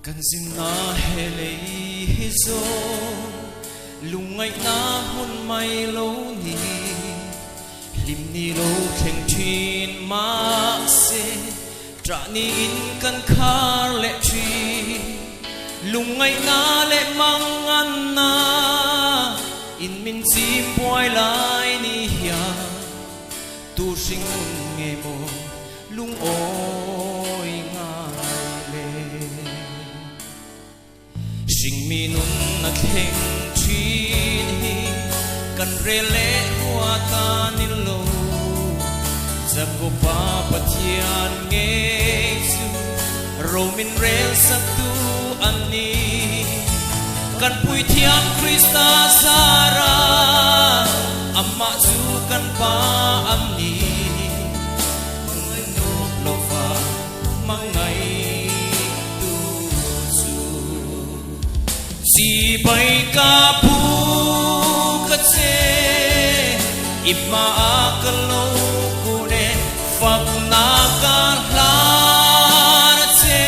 Kan zinna he lei hi zawng lungngaihna hmun mai lo ni. Hlim ni lo thleng thin mahse ṭah niin kan khar leh thin. Lungngaihna leh manganna in min chim buai lai ni hian tu hringnun nge maw lungawi ngai le? Hringmi nun a thleng thin hi kan rel leh rua ta ni lo. Jakoba Pathian ngei chu ro min rel saktu a ni. Kan Puithiam Krista zara amah chu kan Pa a ni. Ngainawp lova hmangaihtu chu chibai ka pu ka che i hmaah ka lo kun e fakna ka hlan a che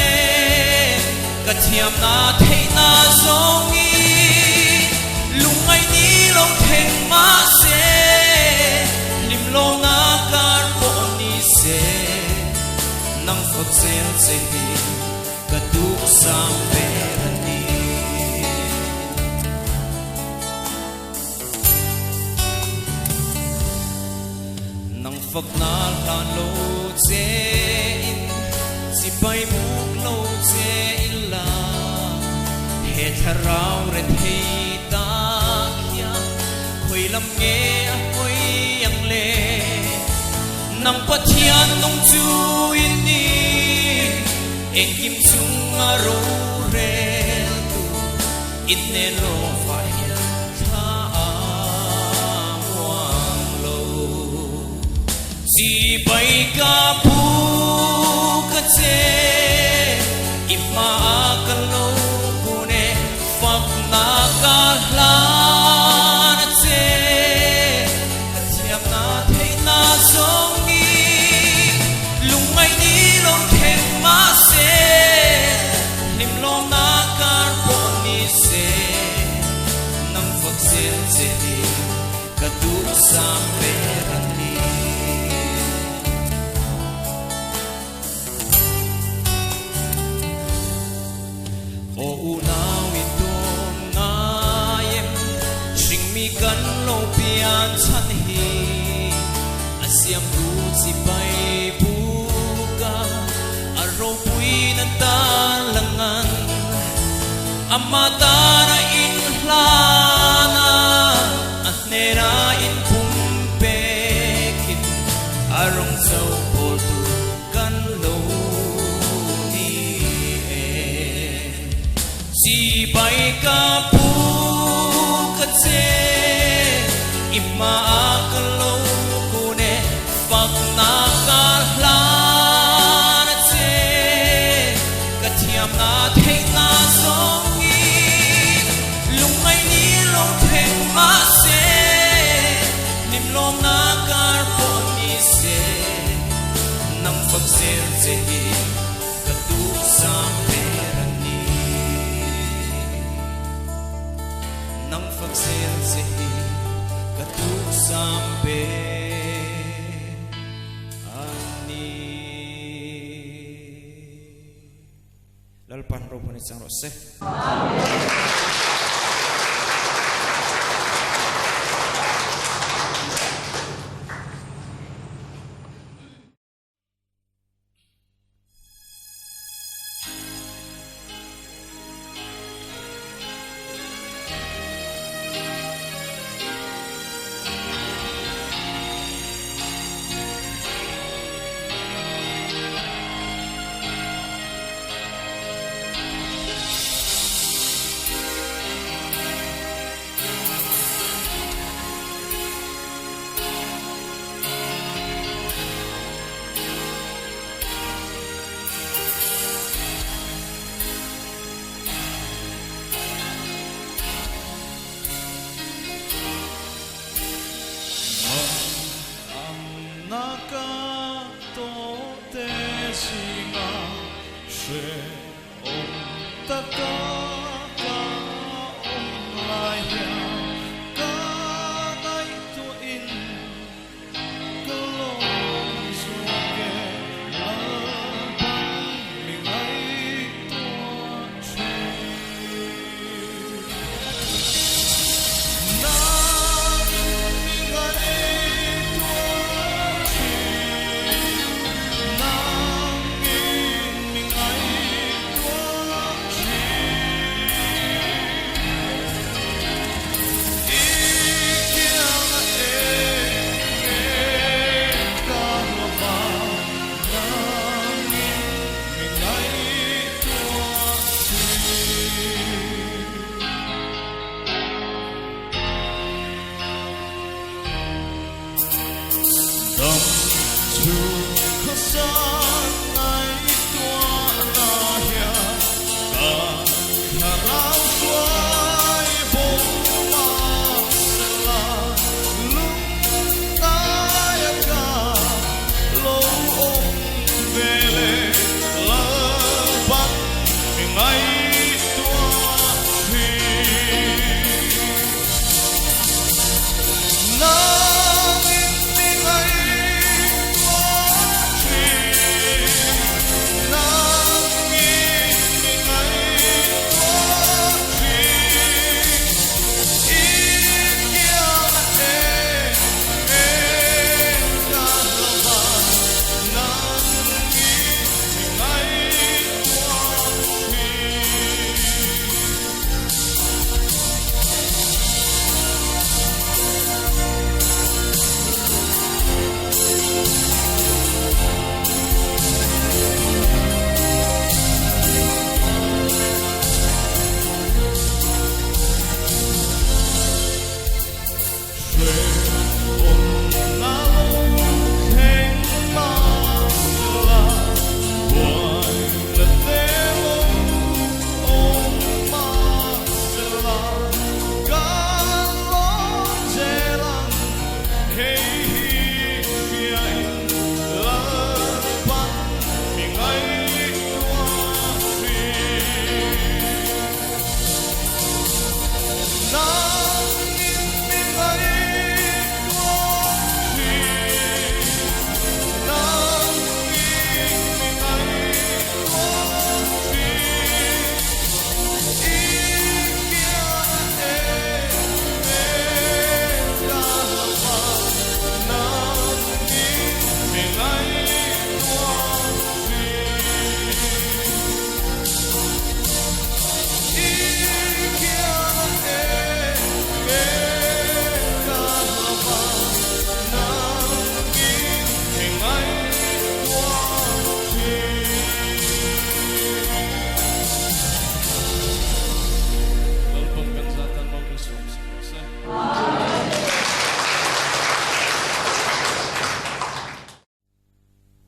ka thiamna theihna zawngin lungngaih ni lo thleng mahse hlimlawmna kar pawh ni se. Nang fak zel che hi ka duhsam ber a ni. Nang fak na hlan lo che in chibai buk lo che ila he thlarau re thei tak hian khawi lam nge a hawi ang le? Nang Pathian nung chu i ni, engkim chunga rorel tu in nen lo fah hian thla a muang lo. Chibai ka pu ka che, i hmaah ka lo kun e, fakna ka hlan a che. Ka thiamna theihna zawngin lungngaih ni lo thleng mahse hlimlawmna kar pawh ni se nang fak zel che hi ka duhsam ber a ni. Aw unau i tum ngai em hringmi kan lo pian chhan hi a siamtu chibai buka a ropui na tan la ngan ama tana in hlan a a hnena in phum pekin a rawng cho pawltu Kan lo ni e. Chibai ka pu ka che i hmaah ka lo kun e fakna ka hlan a che ka thiamna theihna zawngin lungngaih ni lo thleng mahse hlimlawmna kar pawh ni se. Nang fak zel che hi ka duhsam ber a ni. Nang fak zel che hi ka duhsam ber a ni. Lalpan ropui ni chang rawh se. Amen. Naka tawh te zinga hrehawm tak.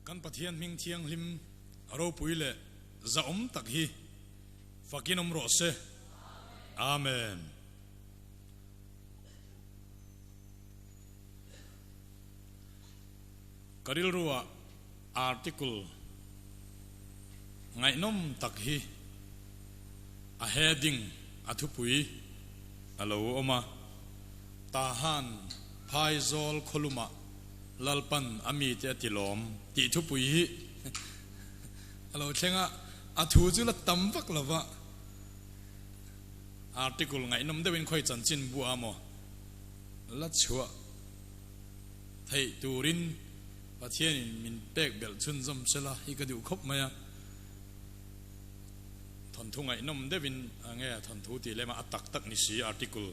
Kan Pathian hming thianghlim a ropui leh zahawm tak hi fakin awm rawh se. Amen. Ka rilruah article ngaihnawm tak hi a heading a thupui a lo awm a, Tahan Phaizawl khawlumah Lalpan a mite a ti lawm tih thupui hi a lo thleng a, a thu chu la tam vak lo va, article ngaihnawm deuhin khawi chanchin buah maw la chhuah theih turin Pathianin min pek belh chhunzawm sela hi ka duh khawp mai a, thawnthu ngaihnawm deuhin a nge thawnthu tih lema a tak tak ni si article.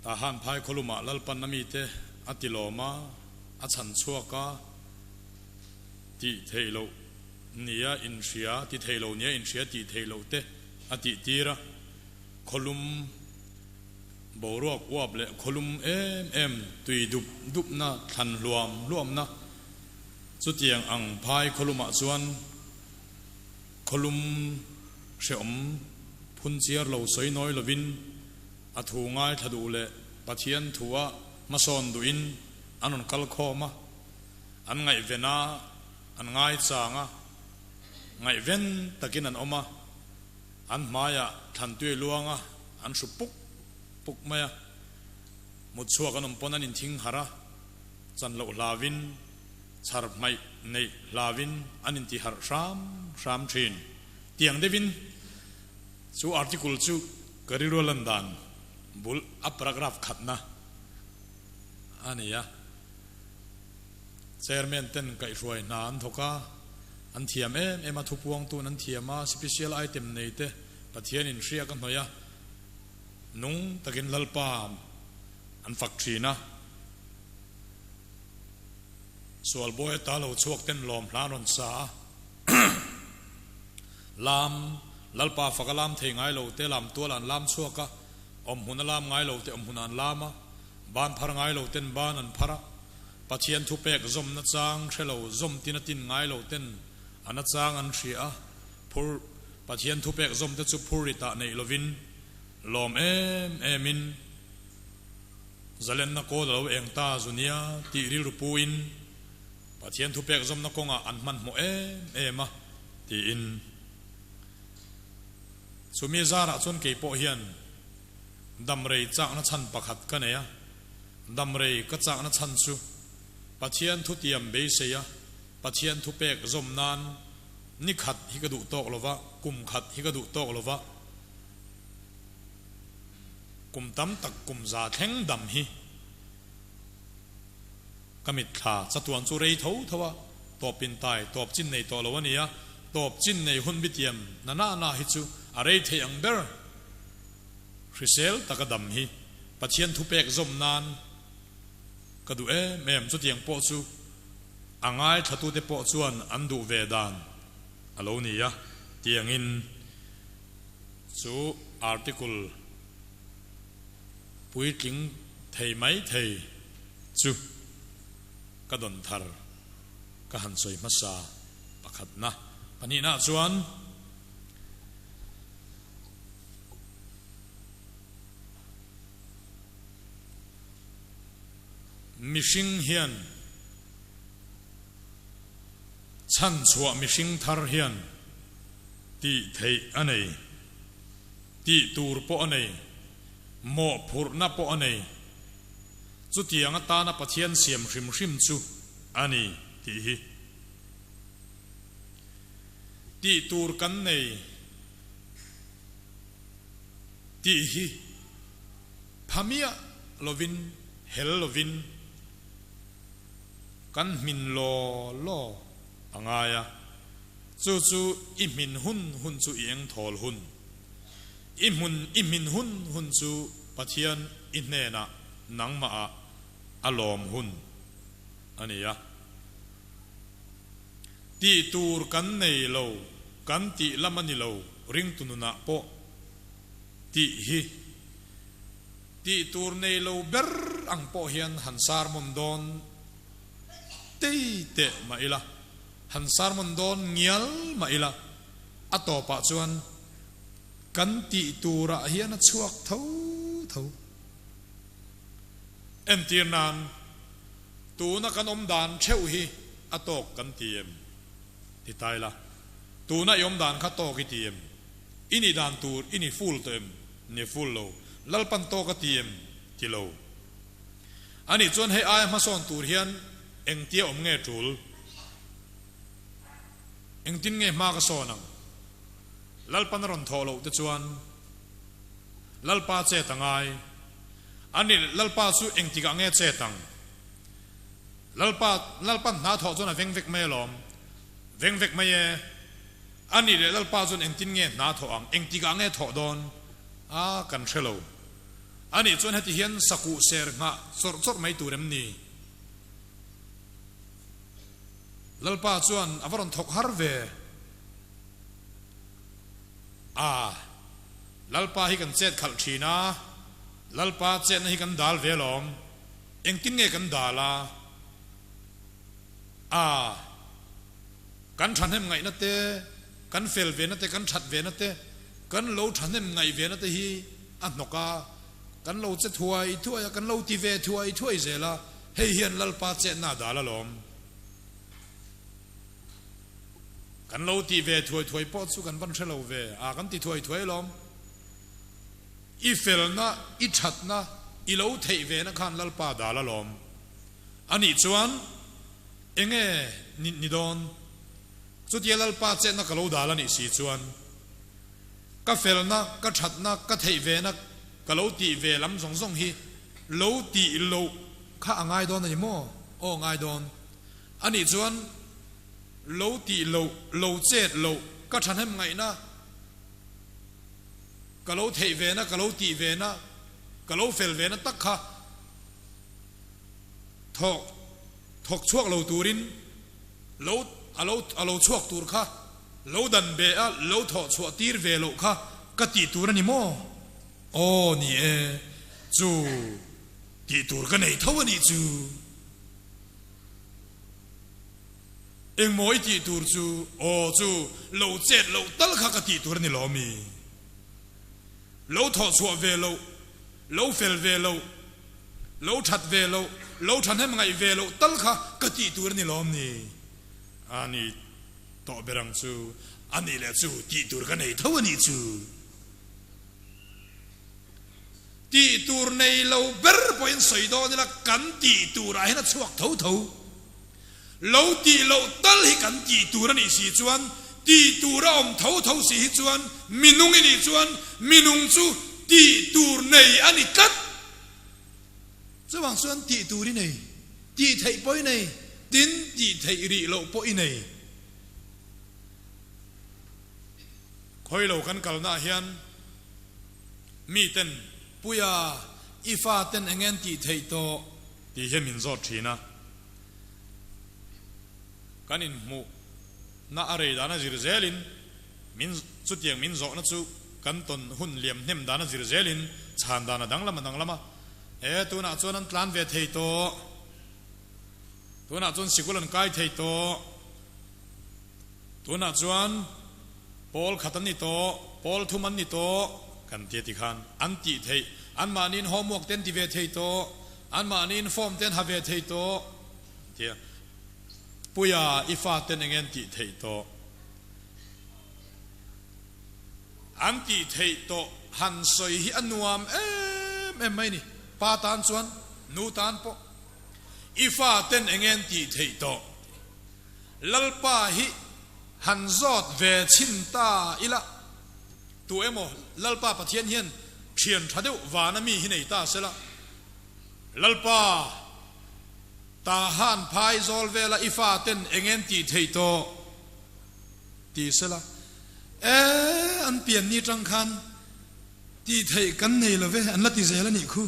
Tahan phai khawlumah Lalpan a mite a ti lawm a, a chhan chhuak a, tih theih loh nia inhria, ti thei lo nia inhria tih theih loh te a tih tir a, khawlum boruak uap leh khawlum em em tui dup dupna thlan hluam hluamna chutiang ang phai khawlumah chuan khawlum hrehawm phun chiar lo sawi nawi lovin a thu ngaithla duh leh Pathian thua hmasawn duhin an rawn kal khawm a, an ngaihven a, an ngaichang a, ngaihven takin an awm a, an hmaiah thlantuai luang a, an hru puk puk mai a, mut chhuak an awm pawn an inthing harh a, chan loh hlavin, chhar hmaih neih hlavin an inti harh hram hram thin. Tiang deuhin chu article chu ka rilru lan dan bul a paragraph khatna a ni a. Chairman ten kaihhruai hna an thawk a, an thiam em em a, thupuangtun an thiam a, special item nei te Pathianin hriak a hnawih a, nung takin Lalpa an fak thin a. Sual bawi ata lo chhuak ten lawm hla an rawn sa a, lam Lalpa fak a lam thei ngai lo te lam tual an lam chhuak a, awmhmun a lam ngai lo te awmhmun an lam a. Ban phar ngai lo ten ban an phar a, Pathian thupek zawm nachang hre lo zawm tin a tin ngai lo ten a nachang an hria a, phur Pathian thupek zawm te chu phur rit ah neih lovin lawm em em in zalenna kawl a lo eng ta zu nia tih rilru pu in Pathian thupek zawmna kawngah an hmanhmawh em em a tiin chumi zarah chuan kei pawh hian Damrei chakna chhan pakhat ka nei a, damrei ka chakna chhan chu Pathian thutiam beisei a, Pathian thupek zawm nan ni khat hi ka duh tawk lova, kum khat hi ka duh tawk lova, kum tam tak kum za thleng dam hi ka mitthla chatuan chu rei tho tho a, tawp intai, tawp chin nei tawh lo a ni a, tawp chin nei hun bitiam na na na hi chu a rei thei ang ber. Hrisel taka dam hi Pathian thupek zawm nan ka duh em em, chutiang pawh chu a ngaithlatute pawh chuan an duh ve dan a lo ni a, tiangin chu article puitling thei mai thei chu ka dawn thar ka han sawi hmasa pakhatna pahnihnaah chuan. Mihring hian chhanchhuah mihring thar hian tih theih a nei, tih tur pawh a nei, mawhphurhna pawh a nei. Chutiang atana Pathian siam hrim hrim chu a ni tih hi. Tih tur kan nei. Tih hi pha miah lovin hel lovin kan hmin law law a ngai a, chu chu i hmin hun hun chu i engthawl hun, i hmun i hmin hun hun chu Pathian i hnenah nangmah ah a lawm hun a ni a. Tih tur kan nei lo, kan tih lam a ni lo, ringtu nunah pawh tih hi tih tur nei lo ber ang pawh hian han sermon dawn tei teh mah ila, han sermon dawn ngial mah ila, a tawpah chuan kan tih turah hian a chhuak tho tho. Entir nan. Tuna kan awm dan theuh hi a tawk kan ti em? Ti tai la. Tuna i awm dan kha tawk i ti em? I nih dan tur i ni full tawh em? Ni full lo. Lalpan tawk a ti em? Ti lo. Anih chuan hei aia hmasawn tur hian engtia awm nge tul? Engtin nge hma ka sawn ang? Lalpan a rawn thawh loh te chuan Lalpa chet a ngai. Ani Lalpa chu engtikah nge chet ang? Lalpa, Lalpan hna thawh chuan a veng vek mai alawm. Veng vek mai e. Ani leh Lalpa chuan engtin nge hna thawh ang? Engtikah nge thawh dawn? A, kan hre lo. Ani chuan heti hian sakuh ser nghah chawrh chawrh mai tur em ni? Lalpa chuan a va rawn thawk har ve. A, Lalpa hi kan chet khalh thin a, Lalpa chetna hi kan dal ve alawm. Engtin nge kan dal a? A, Kan thahnem ngaihna te, kan fel ve na te, kan that ve na te, kan lo thahnem ngaih ve na te hi a hnawk a, kan lo che thuai thuai a, kan lo ti ve thuai thuai zel a, hei hian Lalpa chetna a dal alawm. Kan lo tih ve thuai thuai pawh chu kan van hre lo ve a, kan ti thuai thuai alawm. I felna, i thatna, i lo theih ve na khan Lalpa dal alawm. Anih chuan enge ni ni dawn? Chutia Lalpa chetna ka lo dal anih si chuan ka felna, ka thatna, ka theih ve na, ka lo tih ve lam zawng zawng hi lo tih loh kha a ngai dawn a ni maw? Aw ngai dawn. Anih chuan lo tih loh, lo chet loh, ka thahnem ngaihna, ka lo theih vena, ka lo tih vena, ka lo fel vena tak kha thawk thawk chhuak lo turin lo a lo a lo chhuak tur kha lo dan ve a, lo thawh chhuah tir ve loh kha ka tih tur a ni maw? Aw ni e, chu. Tih tur ka nei tho a nih chu. Engmaw i tih tur chu? Aw chu, lo chet loh tal kha ka tih tur a ni lo mi? Lo thawh chhuah ve loh, lo fel ve loh, lo that ve loh, lo thahnem ngaih ve loh tal kha ka tih tur a ni lawm ni? A ni tawh ber ang chu, a nih leh chu tih tur ka nei tho a nih chu. Tih tur nei lo ber pawhin sawi dawn ila kan tih turah hian a chhuak tho tho. Lo tih loh tal hi kan tih tur a nih si chuan, tih tur a awm tho tho si hi chuan minung i nih chuan minung chu tih tur nei a ni tlat. Chuvang chuan tih tur i nei, tih theih pawh i nei, tin tih theih rih loh pawh i nei. Khawi lo kan kalnaah hian miten Puia, i faten eng en tih theih tawh? Tih hian min zawt thin a. Kan inhmuh na a rei dan a zir zelin min chutiang min zawhna chu kan tawn hun liam hnem dan a zir zelin chhan dan a danglam a danglam a. E, tunah chuan an tlan ve thei tawh. Tunah chuan sikul an kai thei tawh. Tunah chuan pawl khat an ni tawh, pawl thum an ni tawh kan ti a ti khan an tih theih. Anmahniin homework te an ti ve thei tawh, anmahniin form te an ha ve thei tawh tia Puia i faten eng nge an tih theih tawh? An tih theih tawh han sawi hi a nuam em em mai ni. Pa tan chuan, nu tan pawh i faten eng nge an tih theih tawh? Lalpa hi han zawt ve chhin ta ila, tu emaw Lalpa Pathian hian thian tha deuh vana mi hi nei ta sela, Lalpa, Tahan phai zawl vela i faten eng en tih theih tawh? ti sela, E, an pian ni tang khan tih theih kan nei lo ve, an la ti zel a nih khu.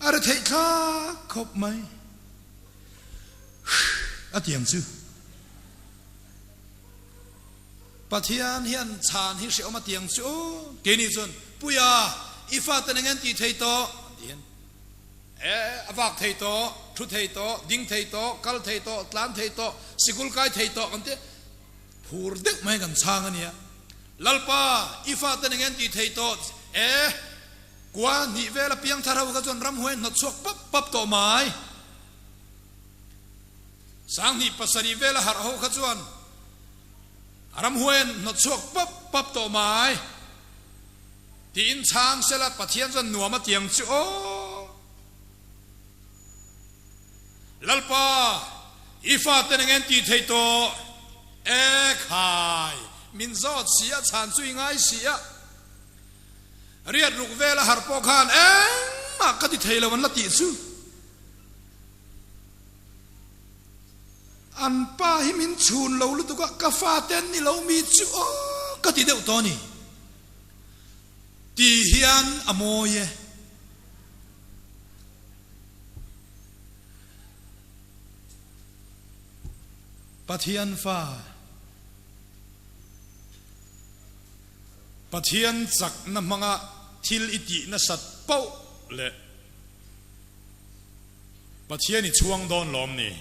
A re theih thlak khawp mai. A ti ang chu. Pathian hian chhan hi hrehawm a ti ang chu. Keini chuan, Puia, i faten eng en tih thei tawh? An ti hian. E, a vak thei tawh, thu thei tawh, ding thei tawh, kal thei tawh, tlan thei tawh, sikul kai thei tawh kan ti. Phur deuh mai kan chhang a nia. Lalpa, i faten eng en tih thei tawh? E, kua hnih vel a piang thar ho kha chuan ramhuai hnawt chhuak pap pap tawh mai. Sanghnih pasarih vela harh ho kha chuan ramhuai an hnawt chhuak pap pap tawh mai tiin chhang sela Pathian chuan nuam a tiang chu aw. Lalpa, i fate neng en tih theih tawh e khai, min zawt si a, chhan chu i ngai si a. Riat ruk vela harh pawh khan engmah ka ti thei lo an la tih chu. An pa hi min chhun lo lutuk a, ka fate an ni lo mi chu aw ka ti deuh tawh a ni. Ti hian a mawi e. Pathian fa. Pathian chakna hmanga thil i tih nasat poh leh Pathian i chhuang dawn lawm ni?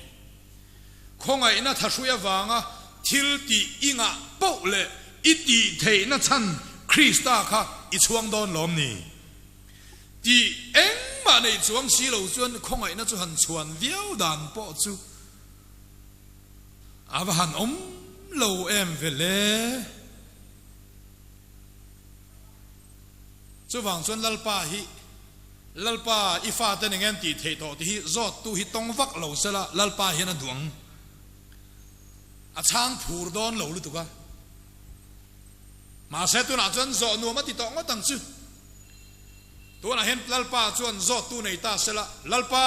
Khawngaihna thahrui avanga thil tih i ngah poh leh i tih theihna chhan Krista kha i chhuang dawn lawm ni? Tih engmah neih chuang si lo chuan khawngaihna chu han chhuan viau dan pawh chu a va han awm lo em ve le. Chuvang chuan Lalpa hi Lalpa i fate nen ngen tih theih tawh tih hi zawttu hi tawng vak lo sela Lalpa hian a duh ang. A chhang phur dawn lo lutuk a. Mahse tunah chuan zawh nuam a ti tawh ngawt ang chu. Tunah hian Lalpa chuan zawttu nei ta sela Lalpa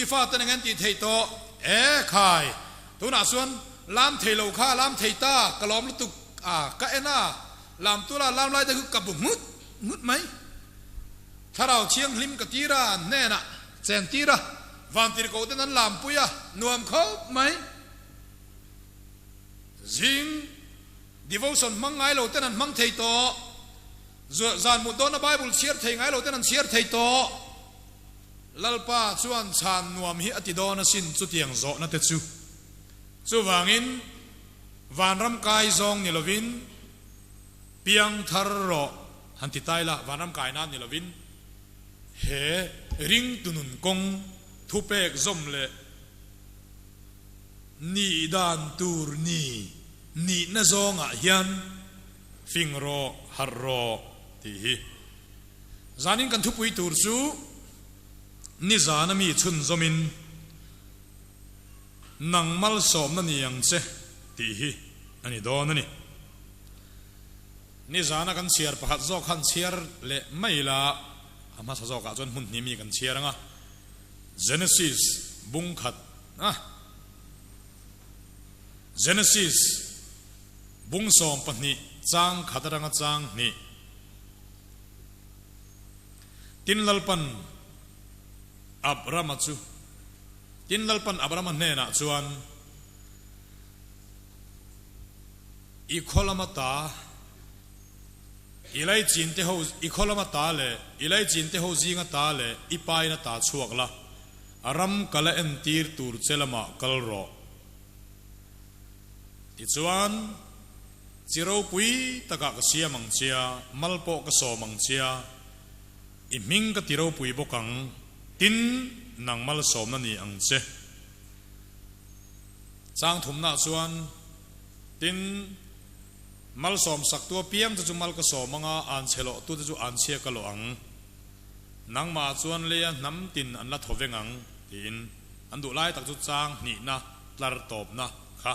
i fate nen ngen tih theih tawh e khai. Tunah chuan lam thei lo kha lam thei ta ka lawm lutuk a ka en a lam tula lam lai te chu ka bu nghut nghut mai. Thlarau Thianghlim ka tir a, an hnenah chen tir a, vantirhkoh ten an lampui a, nuam khawp mai. Zing devotion hmang ngai lo ten an hmang thei tawh, zan mut dawna Bible chhiar thei ngai lo ten an chhiar thei tawh. Lalpa chuan chhan nuam hi a ti dawn asin chutiang zawhna te chu. Chuvangin vanram kai zawng ni lovin piang thar rawh han ti tai la, vanram kai nan ni lovin he ringtu nun kawng thupek zawm leh nih dan tur ni nihna zawngah hian fing rawh, harh rawh tih hi. Zanin kan thupui tur chu nizana mi chhunzawmin nang malsawmna ni ang che tih hi a ni dawn a ni. Nizana kan chhiar pakhat zawk khan chhiar leh mai ila a hmasa zawkah chuan hmun hnih mi kan chhiar ang a, Genesis bung khat a Genesis bung 12 chang khat atanga chang hnih. Tin Lalpan Abrama chu Tin Lalpan Abrama hnenah chuan, I khaw lama ta i laichin te ho i khaw lama ta leh i laichin te ho zinga ta leh i paina ta chhuak la, a ram ka la entir tur che lamah kal rawh. Tichuan, chi ropui takah ka siam ang chia, mal pawh ka sawm ang chia, i hming ka ti ropui bawk ang, tin nang malsawmna ni ang che. Chang thumnaah chuan, tin malsawm saktu apiang che chu mal ka sawm ang a, an chhe lawhtute chu an chhia ka lawh ang. Nangmah chuan leia hnam tin an la thaw veng ang, tiin an duh lai tak chu chang hnihna tlar tawpna kha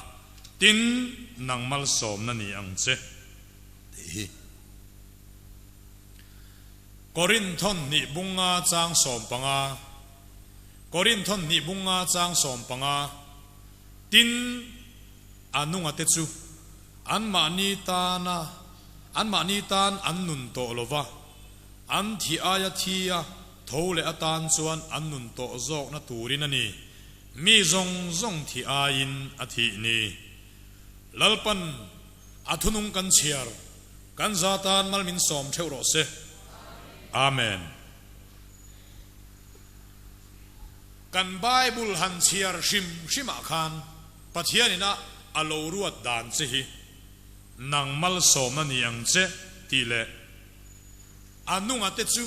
tin nang malsawmna ni ang che tih hi. Korinthon hnih bunga chang 15 Korinthon hnih bunga chang 15 Tin a nunga te chu anmahni tana anmahni tan an nun tawh lova, an thi aia thi a tho leh atan chuan an nun tawh zawkna turin a ni. Mi zawng zawng thi aiin a thih ni. Lalpan a thunung kan chhiar, kan za tan mal min sawm theuh rawh se. Amen. Kan Bible han chhiar hrim hrimah khan Pathianin a a lo ruat dan che hi nang malsawmna ni ang che tih leh a nunga te chu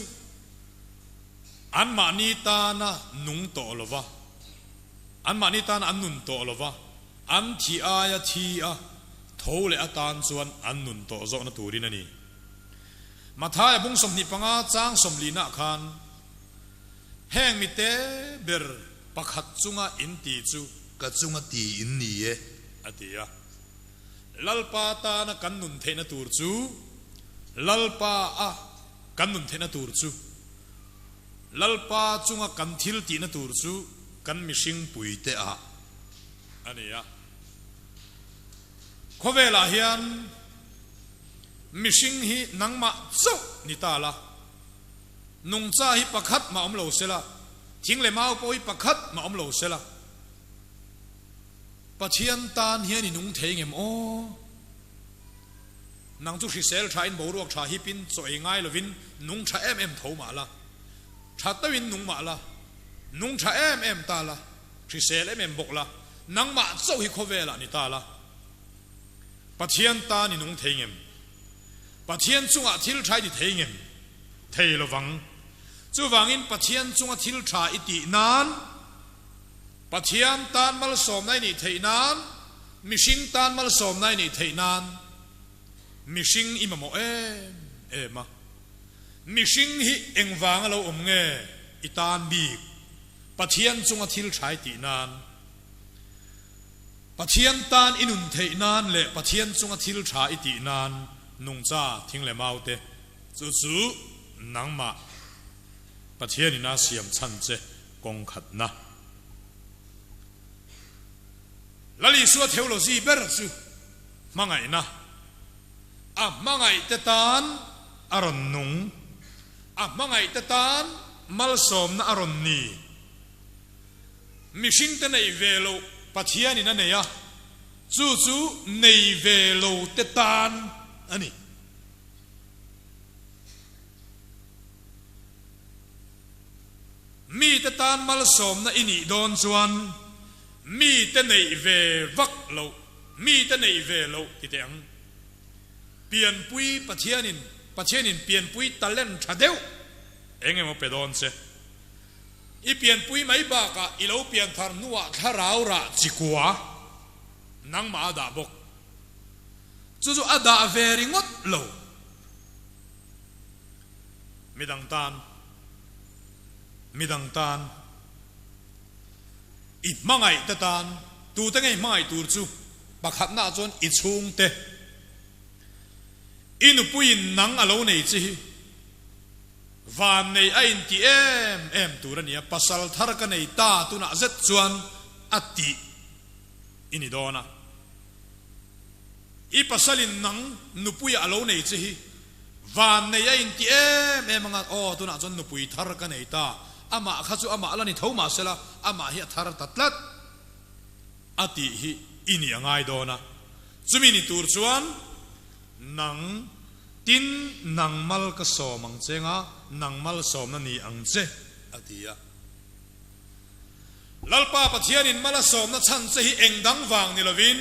Anmahni tana nung tawh lo va, anmahni tana an nun tawh lo va, an thi aia thi a tho leh atan chuan an nun tawh zawhna turin a ni. Mathaia bung 25 chang sawmlihnah khan, Heng mite ber pakhat chunga in ti chu ka chunga ti in ni e, a ti a. Lalpa tana kan nun theihna tur chu Lalpa a Kan nun theihna tur chu Lalpa chunga kan thil tihna tur chu kan mihring puite ah a ni a. Khawvelah hian mihring hi nangmah chauh ni ta la, nungcha hi pakhat mah awm lo sela, thing leh mau pawh hi pakhat mah awm lo sela, Pathian tan hian i nung thei ngem aw? Nang chu hrisel tha in boruak tha hipin chaw ei ngai lovin nung tha em em tho mah la, tha teuhin nung mah la, nung tha em em ta la, hrisel em em bawk la, nangmah chauh hi khawvelah ni ta la. Pathian tan i nung thei ngem? Pathian chungah thil tha i ti thei ngem? Thei lovang. Chuvangin Pathian chunga thil tha i tih nan, Pathian tan malsawmna i nih theih nan, mihring tan malsawmna i nih theih nan, mihring i mamawh em em a. Mihring hi engvanga lo awm nge i tan bik? Pathian chunga thil tha i tih nan, Pathian tan i nun theih nan leh Pathian chunga thil tha i tih nan nungcha thing leh mau te chu chu nangmah Pathianin a siam chhan che kawng khatna. Lal Isua theology ber chu hmangaihna, a hmangaihte tan a rawn nung, a hmangaihte tan malsawmna a rawn ni. Mihringte neih ve loh Pathianin a nei a, chu chu nei ve lo te tan a ni. Mite tan malsawmna i nih dawn chuan mite neih ve vak loh, mite neih ve loh ti teh ang. Pianpui Pathianin Pathianin pianpui talent tha deuh eng emaw pe dawn che. I pianpui mai bakah i lo pian thar hnuah thlarau rah chikua nangmah a dah bawk. Chu chu a dah ve ringawt lo. Midang tan, midang tan, i hmangaih te tan, tute nge i hmangaih tur chu pakhatnaah chuan i chhungte, i nupuiin nang a lo nei che hi vannei a inti em em tur a nia, pasal thar ka nei ta tunah zet chuan a tih i ni dawn a. I pasalin nang nupuia a lo nei che hi vannei a inti em em anga, aw tunah chuan nupui thar ka nei ta, amah kha chu amah la ni tho mah sela, amah hi a thar ta tlat a tih hi i nih a ngai dawn a. Chumi ni tur chuan nang tin nang mal ka sawm ang che nga, nang mal sawmna ni ang che a ti a. Lalpa Pathianin mal a sawmna chhan che hi eng dang vang ni lovin,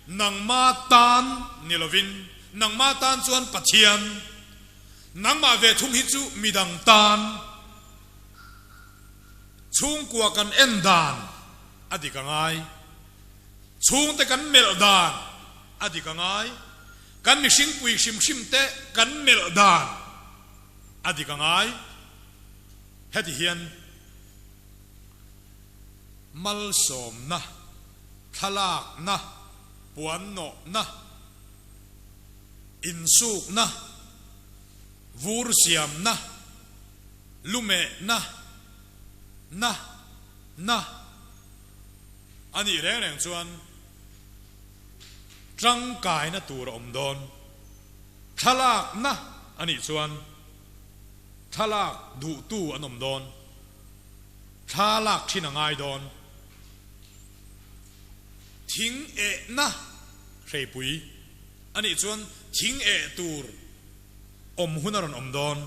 nangma tan ni lovin, nangma tan chuan Pathian, nangmah ve thung hi chu midang tan chhungkua kan en dan a dik a ngai, chhungte kan melh dan a dik a ngai, kan mihringpui hrim hrim te kan melh dan a dik a ngai. Heti hian malsawmna, thlalakna, puannawhna, insukna, vur siamna, lumehna, na, na a nih reng reng chuan tangkaina tur a awm dawn. Thlalakna a nih chuan. Thlalak duhtu an awm dawn. Thla lak thin a ngai dawn. Thing ehna hreipui a nih chuan thing eh tur awm hun a rawn awm dawn.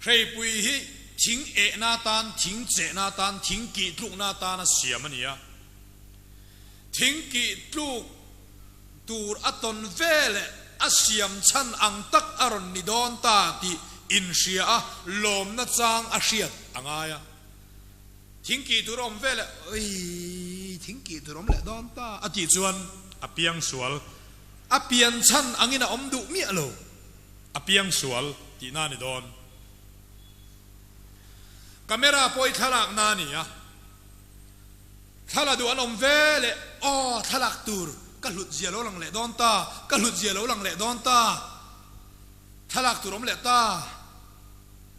Hreipui hi thing ehna atan, thing chehna atan, thing kih tlukna atan a siam a ni a. Thing kih tluk. Tur a tawn veleh a siam chhan ang tak a rawn ni dawn ta tih inhria a, lawmna chang a hriat a ngai a. Thingkih tur a awm veleh, Oi, thingkih tur a awm leh dawn ta a tih chuan a piang sual. A pian chhan angin a awm duh miah lo. A piang sual tihna a ni dawn. Camera pawh i thlalakna a ni a. Thla la duh an awm ve leh aw thlalak tur ka hlut zia lo lang leh dawn ta, ka hlut zia lo lang leh dawn ta, thlalak tur awm leh ta,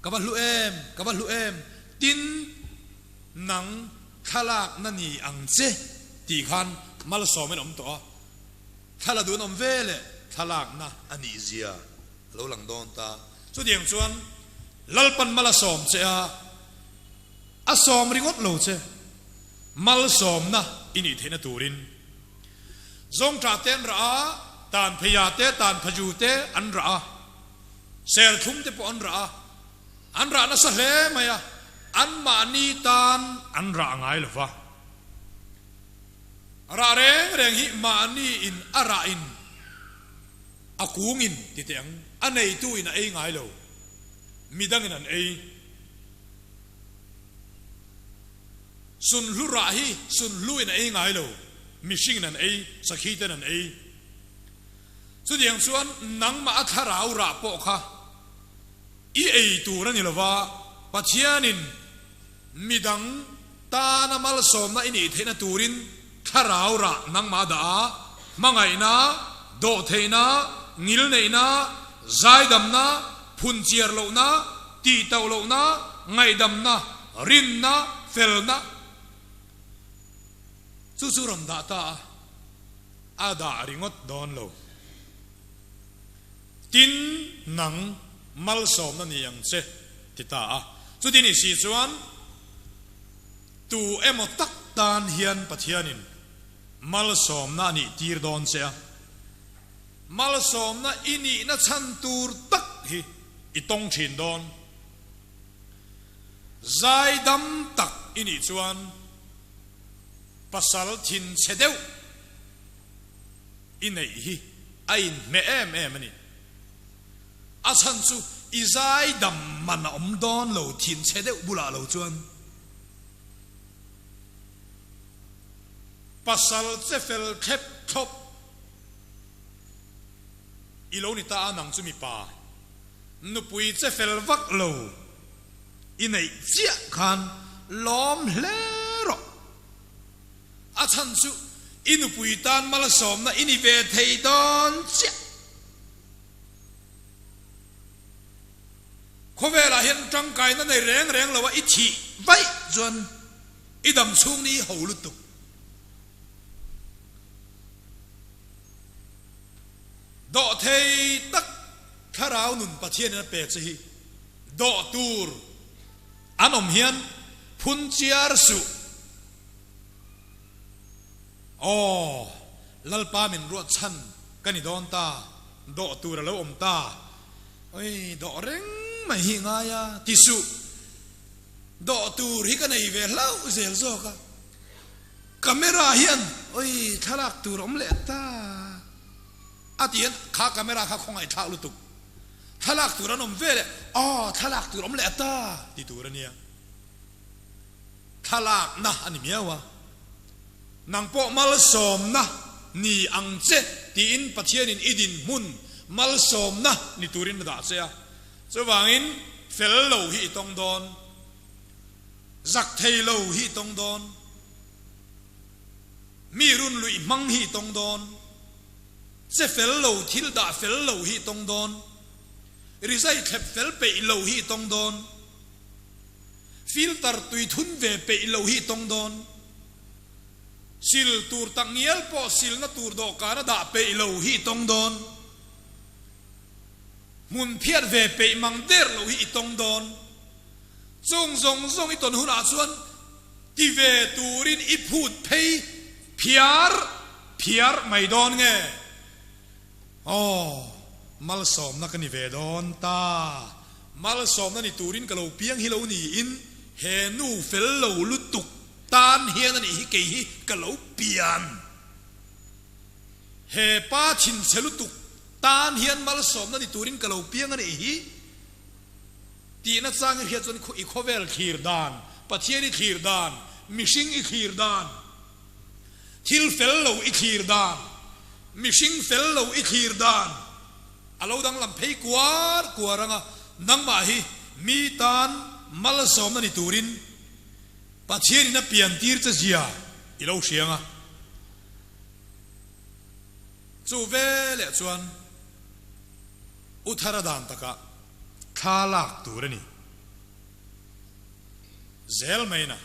ka va hlu em, ka va hlu em, tin nang thlalak na ni ang che tih khan malsawm in awm tawh a, thla la duh an awm ve leh thlalak na a nih zia lo lang dawn ta. Chutiang chuan Lalpan mal a sawm che a. A sawm ringawt lo che, malsawmna i nih theihna turin. Zawngṭah te an rah a, tanpheia te, tanphaju te an rah a, serthlum te pawh an rah a, an rah nasa hle mai a, anmahni tan an rah ngai lo va. Rah reng reng hi mahni in a rah in a kung in ti teh ang, a neitu in a ei ngai lo, midangin an ei. Sunhlu rah hi sunhlu in a ei ngai lo, mihring in an ei, sakhi ten an ei. Chutiang chuan nangmah a thlarau rah pawh kha i ei tur a ni lova, Pathianin midang tana malsawmna i nih theihna turin thlarau rah nangmah a dah a, hmangaihna, dawhtheihna, ngilneihna, zaidamna, phunchiar lohna, Tih tauh lohna, ngaihdamna, rinna, felna chu chu rawn dah ta a, a dah ringawt dawn lo. Tin, nang malsawmna ni ang che ti ta a. Chuti nih si chuan tu emaw tak tan hian Pathianin malsawmna a nih tir dawn che a. Malsawmna i nihna chhan tur tak hi i tawng thin dawn. Zaidam tak i nih chuan pasal thinchhe deuh i neih hi a inhmeh em em a ni. A chhan chu i zaidam man a awm dawn lo thinchhe deuh bulah lo chuan. Pasal che fel thlep thlawp i lo ni ta a nang chu mipa nupui che fel vak lo i neih chiah khan lawm hle rawh. A chhan chu i nupui tan malsawmna i ni ve thei dawn chiah. Khawvelah hian tangkaina nei reng reng lo a i thih vaih chuan i dam chhung ni ho lutuk. Dawh thei tak thlarau nun Pathianin a pe che hi dawh tur an awm hian phun chiar suh. Aw, Lalpa min ruat chhan ka ni dawn ta, dawh tur a lo awm ta. Oi, dawh reng mai hi ngai a, ti suh. Dawh tur hi ka nei ve hlauh zel zawk a. Camera hian, oi, thlalak tur awm leh ta a ti hian kha camera kha khawngaihthlak lutuk. Thlalak tur an awm ve leh, aw, thlalak tur awm leh ta ti tur a nia. Thlalakna a ni miau a, nang pawh malsawmna ni ang che tiin Pathianin i dinhmun malsawmna ni turin a dah che a. Chuvangin fel lo hi i tawng dawn, zak thei lo hi i tawng dawn, mi run luih hmang hi i tawng dawn, che fel lo thil dah fel lo hi i tawng dawn, rizai thlep fel peih lo hi i tawng dawn. Filter tui thun ve peih lo hi tawng dawn. Sil tur tak ngial pawh silna tur dawhkan a dah peih lo hi tawng dawn. Hmun phiat ve peih mang der lo hi i tawng dawn. Chung zawng zawng i tawn hunah chuan ti ve turin i phut phei phiar phiar mai dawn nge? Aw, malsawmna ka ni ve dawn ta. Malsawmna ni turin ka lo piang hi lo niin he nu fel lo lutuk tan hian a nih hi kei hi ka lo pian. He pa thinchhe lutuk tan hian malsawmna ni turin ka lo piang a nih hi tihna chang i hriat chuan i khawvel thlir dan, Pathian i thlir dan, mihring i thlir dan, thil fel lo i thlir dan, mihring fel lo i thlir dan, A lo danglam phei kuar kuar anga nangmah hi mi tan malsawmna ni turin Pathianin a pian tir che zia i lo hria anga. Chu veleh chuan U Thara dan takah thla lak tur a ni zel mai na.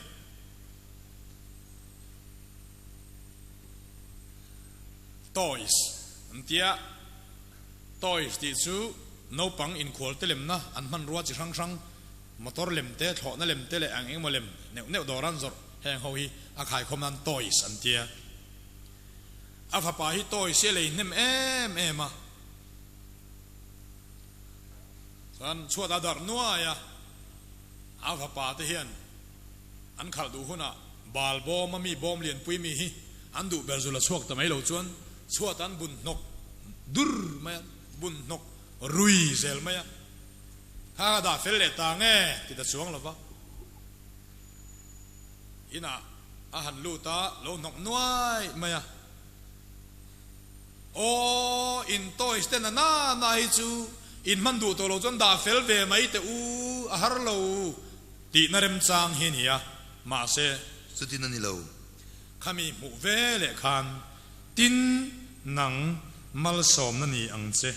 Toys an tia. Toys tih chu naupang inkhual te lemna an hmanrua chi hrang hrang, motor lem te, thlawhna lem te leh ang engemaw lem neuh neuh dawr an zawrh heng ho hi a khaikhawm nan toys an tia. A fapa hi toys hi a lei hnem em em a. Chuan chhuat a darh nuai a, a fapa te hian an khalh duh hunah bal bawm a mi bawm lianpui mi hi an duh ber zul a chhuak ta mai lo chuan chhuat an bun hnawk dur mai a, bun hnawk rui zel mai a, kha ka dah fel leh ta nge ti ta chuang lo va, inah a han lut a lo hnawk nuai mai a, aw in toys te na na na hi chu in hman duh tawh lo chuan dah fel ve mai teh u a har lo. Tihna remchang hi a ni a, mahse. Chutin a ni lo. Khami hmuh ve leh khan tin nang malsawmna ni ang che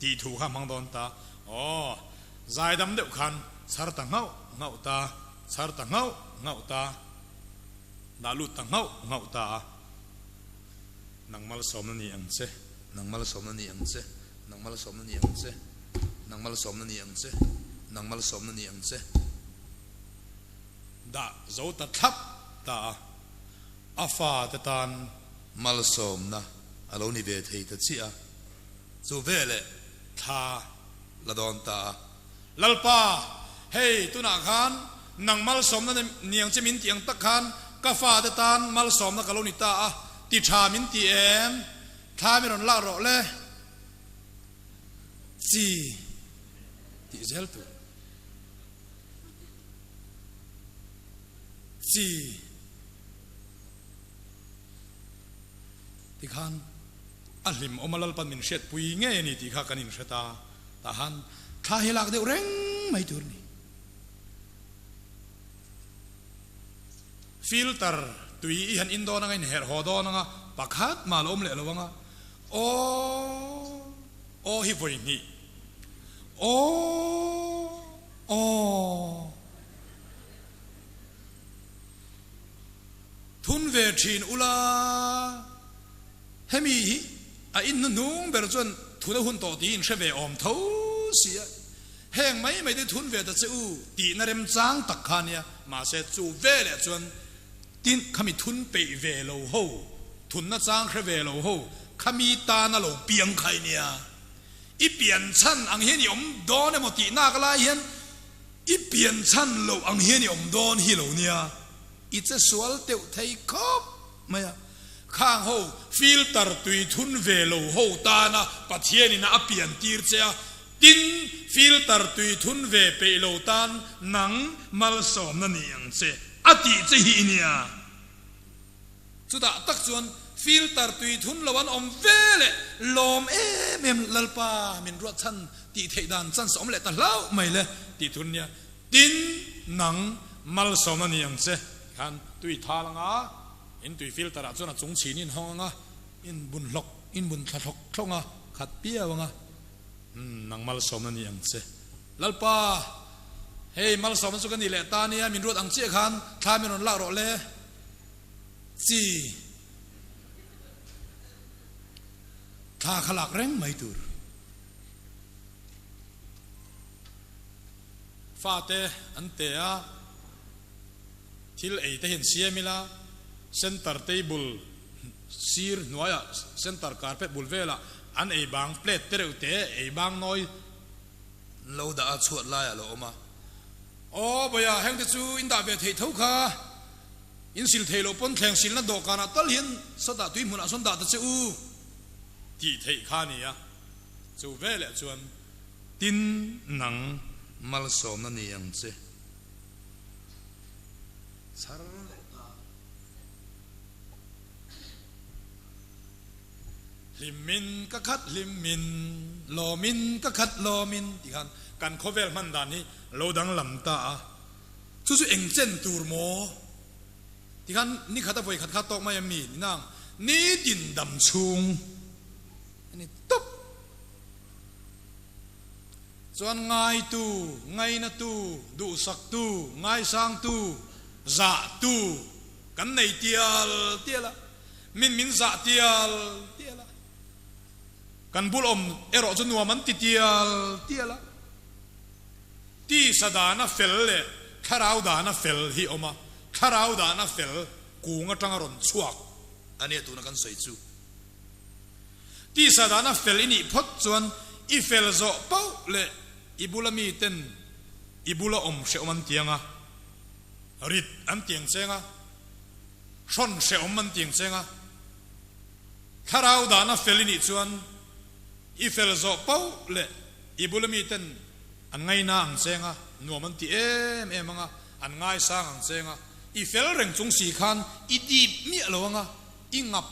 tih thu kha hmang dawn ta. Aw, zaidam deuh khan chhar ta nghauh nghauh ta, chhar ta nghauh nghauh ta, dah lut ta nghauh nghauh ta a, nang malsawmna ni ang che. Nang malsawmna ni ang che. Nang malsawmna ni ang che, nang malsawmna ni ang che, nang malsawmna ni ang che. Dah zo ta thlap ta a, a fate tan. Malsawmna a lo ni ve thei ta chiah a, chu veleh thla la dawn ta a. Lalpa, Hei, tunah khan nang malsawmna niang che min tih ang tak khan ka fate tan malsawmna ka lo ni ta a, ti tha min ti em? Thla mi rawn lak rawh le. Chi tih zel tur. Chi tikhan a hlim awm a Lalpan min hriatpui ngei a ni tih kha kan inhre ta. Tah han thla hi lak deuh reng mai tur a ni. Filter tui i han in dawn anga in herh haw dawn anga pakhat mah la awm leh lo anga aw aw hi vawi hnih aw aw thun ve thin ula hemi hi a in hnuhnung ber chuan thuna hun tawh tiin hre ve awm tho si a. Heng mai mai te thun ve ta che u tihna remchang tak kha nia, mahse chu veleh chuan tin khami thun peih ve lo ho, thunna chang hre ve lo ho khami tana lo piang khai nia. I pian chhan ang hian i awm dawn emaw tihnak lai hian i pian chhan loh ang hian i awm dawn hi lo nia. I che sual teuh thei khawp mai a. Khang ho filter tui thun ve lo ho tana Pathianin a pian tir che a, Tin, filter tui thun ve peih lo tan nang malsawmna ni ang che a tih che hi i nia. Chutah tak chuan filter tui thun lo an awm ve leh lawm em em Lalpa min ruat chhan tih theih dan chance a awm leh ta hlauh mai le tih thun nia. Tin, nang malsawmna ni ang che khan tui thal anga in tui filter ah chuan a chung chhin in hawng anga in bun hlawk in bun thla thlawk thlawk anga khat piau anga. Umm, nang malsawmna ni ang che. Lalpa, hei malsawmna chu ka ni leh ta nia, min ruat ang chiah khan thla min rawn lak rawh le. Chi, thla kha lak reng mai tur. Fate an te a, thil ei te hian siam ila, center table Sir hnuaiah center carpet bul velah an ei bang plate te reuh te ei bang nawi lo dah a chhuat laiah lo awm a. Aw bawia heng te chu in dah ve theih tho kha in sil theih loh pawn thleng silna dawhkanah tal hian sawtah tui hmunah sawn dah ta che u tih theih kha a ni a, chu veleh chuan tin nang malsawmna ni ang che chhar leh ta. Hlimin ka khat hlimin, lawmin ka khat lawmin tih khan kan khawvel hman dan hi lo danglam ta a, chu chu eng chen tur maw? Ti khan ni khat a vawi khat kha tawk mai a mi ni nang nitin dam chhung a ni tawp. Chuan ngaitu, ngainatu, duhsaktu, ngaisangtu, zahtu kan nei tial tial a, min min zah tial tial a, kan bul awm erawh chu nuam an ti tial tial a. Tisa dana fel leh thlarau dana fel hi awm a, thlarau dana fel kung atanga rawn chhuak a nia tuna kan sawi chu. Tisa dana fel i nih phawt chuan i fel zawh pauh leh i bula miten i bula awm hrehawm an tiang a, rit an tiang cheng a, hrawn hrehawm an tiang cheng a. Thlarau dana fel i nih chuan i fel zawh pauh leh i bula miten an ngaina ang cheng a, nuam an ti em em ang a, an ngaisang ang cheng a. I fel reng chung si khan i dip miah lo ang a, i ngap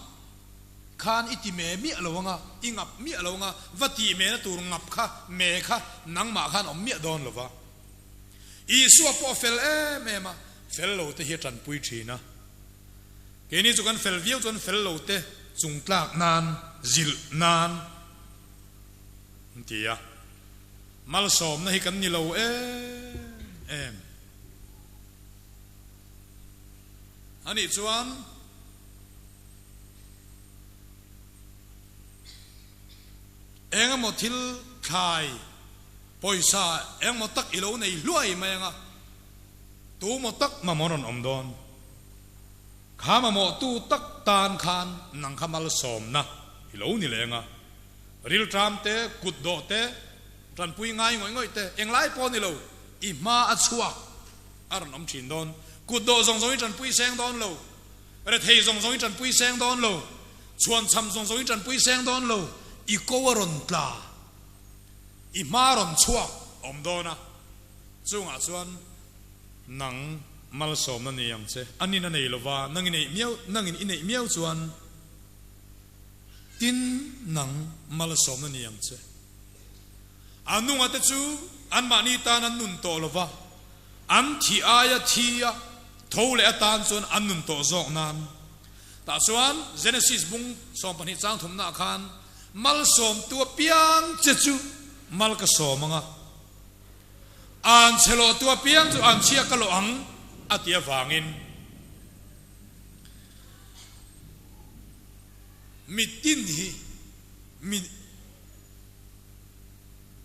Khan i ti me miah lo anga, i ngap miah lo anga, va tih mena tur ngap kha, me kha nangmah khan awm miah dawn lo va. Isua pawh a fel em em a, fel lo te hi a tanpui thin a. Keini chu kan fel viau chuan fel lo te chung tlak nan, zilh nan an ti a. Malsawmna hi kan ni lo em em. Anih chuan. Eng emaw thil thlai pawisa eng emaw tak i lo nei hluai mai anga tu maw tak mamawh rawn awm dawn? Kha mamawhtu tak tan khan nang kha malsawmna i lo ni leng a, rilṭam te, kutdawh te, ṭanpui ngai ngawih ngawih te, englai pawh ni lo. I hma a chhuak a rawn awm thin dawn. Kut dawh zawng zawng i tanpui seng dawn lo. Rethei zawng zawng i tanpui seng dawn lo. Chhuanchham zawng zawng i tanpui seng dawn lo. I ko a rawn tla. I hma a rawn chhuak awm dawn a. Chungah chuan nang malsawmna nei ang che. A nin a nei lova, nang i neih miau, nangin i neih miau chuan tin nang malsawmna ni ang che. A nungate chu anmahni tan an nun tawh lova, an thih aia thi a tho leh atan chuan an nun tawh zawk nan. Tah chuan Genesis bung 12 chang thumnaah khan malsawmtu apiang che chu mal ka sawm ang a, an chhe lawhtu apiang chu an chhia ka lawh ang a ti avangin mitin hi mi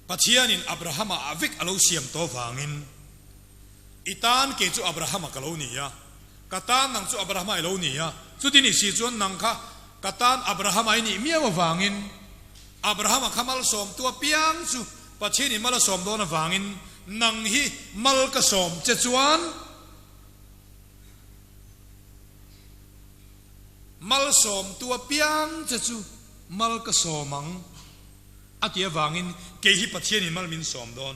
Pathianin Abrahama ah vek a lo siam tawh vangin, I tan kei chu Abrahama ka lo ni a, ka tan nang chu Abrahama i lo ni a, chuti ni si chuan nang kha ka tan Abrahama i nih miau avangin, Abrahama kha malsawmtu apiang chu Pathianin mal a sawm dawn avangin nang hi mal ka sawm che chuan malsawmtu apiang che chu mal ka sawm ang. A ti avangin kei hi Pathianin mal min sawm dawn.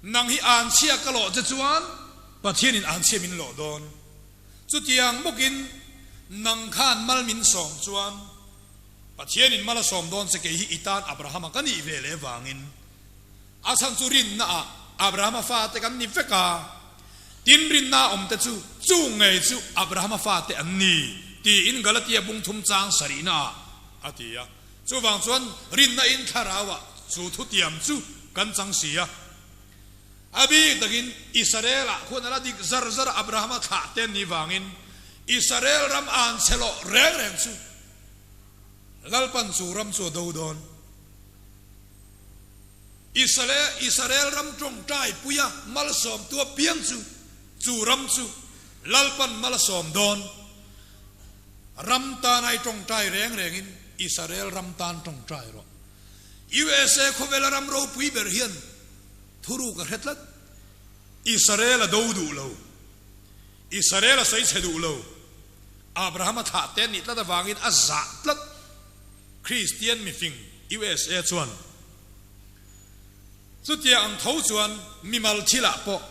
Nang hi anchhia ka lawh che chuan Pathianin anchhia min lawh dawn. Chutiang bawkin nang khan mal min sawm chuan Pathianin mal a sawm dawn che kei hi i tan Abrahama ka nih ve leh vangin. A chhan chu rinna ah Abrahama fate kan ni vek a, tin rinna a awmte chu chu ngei chu Abrahama fate an ni tiin Galatia bung thum chang sarihna ah a ti a. Chuvang chuan rinna in thlarau ah chu thutiam chu kan chang si a. A bik takin Israel ah khuan a la dik zar zar a Abrahama thlah te an nih vangin Israel ram an chhe lawh reng reng chu Lalpan chu ram chu a do dawn. Israel ram tawngtai puia malsawmtu apiang chu chu ram chu Lalpan mal a sawm dawn. Ram tan ai tawngtai reng rengin Israel ram tan tawngtai rawh. USA khawvela ram ropui ber hian thuruk a hre tlat. Israel a do duh lo. Israel a sawi chhe duh lo. Abraham a thlah te nih tlat avangin a zah tlat. Kristian mifing USA chuan chutia ang tho chuan mimal thilah pawh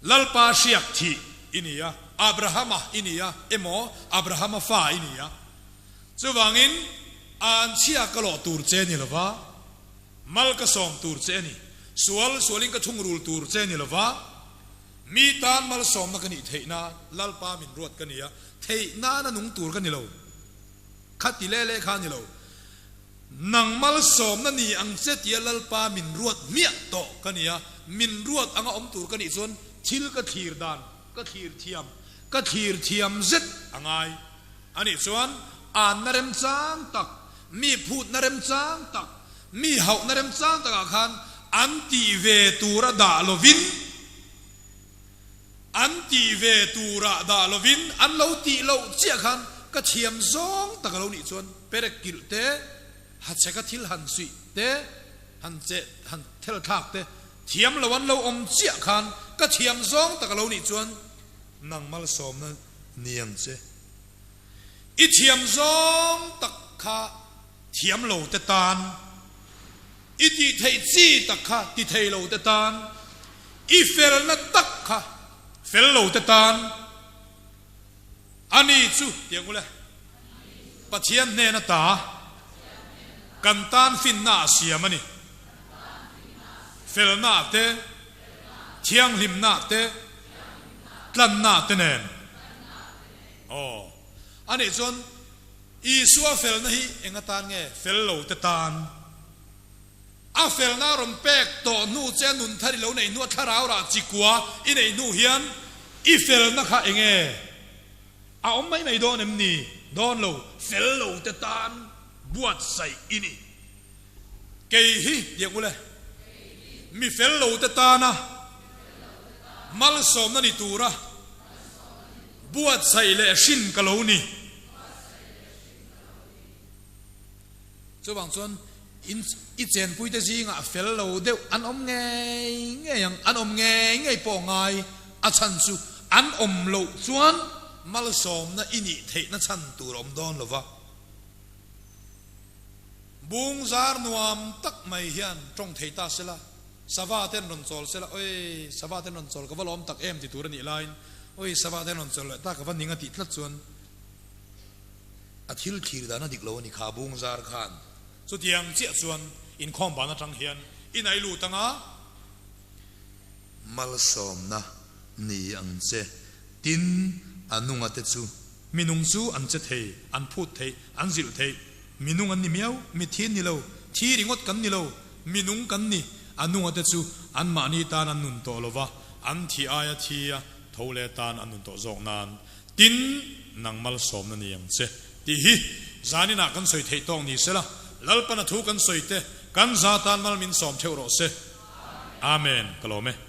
Lalpa hriak thih i ni a, Abrahama i ni a emaw Abrahama fa i ni a. Chuvangin anchhia ka lawh tur che ni lova, mal ka sawm tur che a ni. Sual sualin ka thungrul tur che ni lova, mi tan malsawmna ka nih theih nan Lalpa min ruat ka ni a, theih nana nung tur ka ni lo. Kha ti leh leh kha a ni lo. Nang malsawmna ni ang che tia Lalpa min ruat hmiah tawh ka ni a, min ruat anga awm tur ka nih chuan thil ka thlir dan ka thlir thiam, ka thlir thiam zet a ngai a nih chuan anna remchang tak, mi phutna remchang tak, mi hauhna remchang takah khan an tih ve tura dah lovin, An tih ve turah dah lovin an lo tih loh chiah khan ka thiam zawng tak a lo nih chuan perek kilh te, hachheka thil han suih te, han cheh han thel thlak te thiam lo an lo awm chiah khan ka thiam zawng tak a lo nih chuan nang malsawmna ni ang che. I thiam zawng tak kha thiam lo te tan. I tih theih chi tak kha ti thei lo te tan, i felna tak kha fel lo te tan a ni chu tih ang ule. Pathian hnen ata kan tan finna a siam a ni. Felna te, thianghlimna te, tlanna te nen. Aw, a nih chuan Isua felna hi eng atan nge? Fel lo te tan. A felna a rawn pek tawh hnu che a nun thar i lo neih hnu a thlarau rah chikua i neih hnu hian i felna kha eng nge? A awm mai mai dawn em ni? Dawn lo. Fel lo te tan buatsaih i ni. Kei hi tiang ule, mi fel lo te tana malsawmna ni tura buatsaih leh hrin ka lo ni. Chuvang chuan In i chenpuite zingah fel lo deuh an awm ngei ngei ang, an awm ngei ngei pawh ngai a chhan chu an awm loh chuan malsawmna i nih theihna chhan tur a awm dawn lo va. Bung zar nuam tak mai hian tawng thei ta sela, sava ten rawn chawl sela, Oi, sava ten rawn chawl ka va lawm tak em ti tur a nih laiin, Oi, sava ten rawn chawl leh ta ka va ning a tih tlat chuan a thil thlir dan a dik lo a ni kha bung zar khan. Chutiang chiah chuan inkhawm ban atang hian i nai lut anga. Malsawmna ni ang che. Tin, a nunga te chu. Minung chu an che thei, an phut thei, an zilh thei. Minung an ni miau, mitthi an ni lo, thi ringawt kan ni lo, minung kan ni. A nunga te chu anmahni tan an nun tawh lo va, an thi aia thi a tho leh tan an nun tawh zawk nan. Tin, nang malsawmna ni ang che tih hi zaninah kan sawi theih tawk ni sela, Lalpana thu kan sawi te kan za tan mal min sawm theuh rawh se. Amen. Ka lawm e.